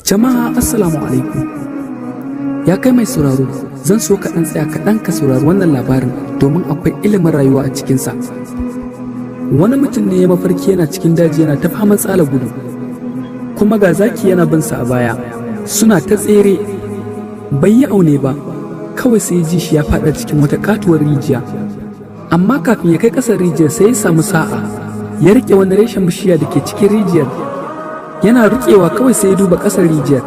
Jama'a, assalamu alaikum. Ya kai mai sauraro, zan so ka ɗan tsaya kaɗan ka saurari wannan labarin domin akwai ilimin rayuwa a cikinsa. Wani mutum ne ya mafarki yana cikin daji yana ta faman tsala gudu. Kuma ga zaki yana bin sa a baya. Suna ta tsere. Bai yi aune ba, kawai sai ya ji shi ya faɗa cikin wata katuwar rijiya. Amma kafin ya kai ƙasar rijiyar, sai ya samu sa'a. Ya riƙe wani reshen bishiya da ke cikin rijiyar. Yana riƙewa, kawai sai ya duba ƙasar rijiyar.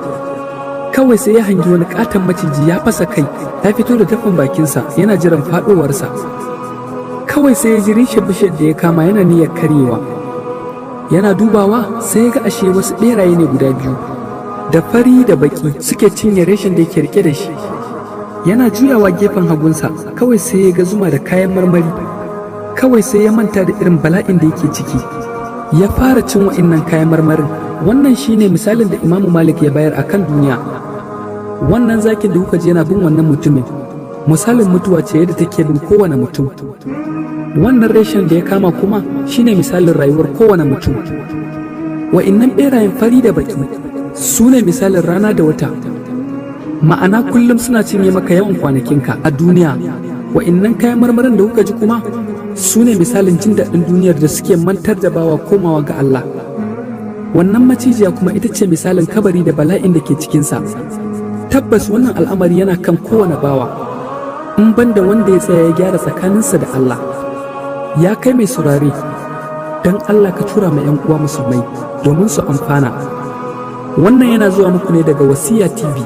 Kawai sai ya hangi wani ƙaton maciji ya fasa kai, ya fito da dafin bakinsa, yana jiran faɗowarsa. Kawai sai ya ji reshen bishiyar da ya kama yana niyyar karyewa. Yana dubawa, sai ya ga ashe wasu ɓeraye ne guda biyu, da fari da baki, suke cinye reshen da yake rike da shi. Yana juyawa gefen hagunsa, kawai sai ya ga zuma da kayan marmari. Kawai sai ya manta da irin bala'in da yake ciki, ya fara cin wa'innan kayan marmarin. Wannan shine misalin da Imamu Malik ya bayar akan duniya. Wannan zakin da kuka ji yana bin wannan mutumin, misalin mutuwa ce yadda take bin kowane mutum. Wannan reshen da ya kama kuma shine misalin rayuwar kowane mutum. Wa'innan berayen fari da baki su ne misalin rana da wata, ma'ana kullum suna cinye maka yawan kwanakinka a duniya. Wa'innan kayan marmarin da kuka ji kuma su ne misalin jin daɗin duniyar da suke mantar da bawa komawa ga Allah. Wannan macijiya kuma ita ce misalin kabari da bala'in da ke cikinsa. Tabbas wannan al'amari yana kan kowane bawa, in banda wanda ya tsaya ya gyara tsakaninsa da Allah. Ya kai mai saurare, don Allah ka tura ma 'yan uwa musulmai domin su amfana. Wannan yana zuwa muku ne daga Wasiya TV.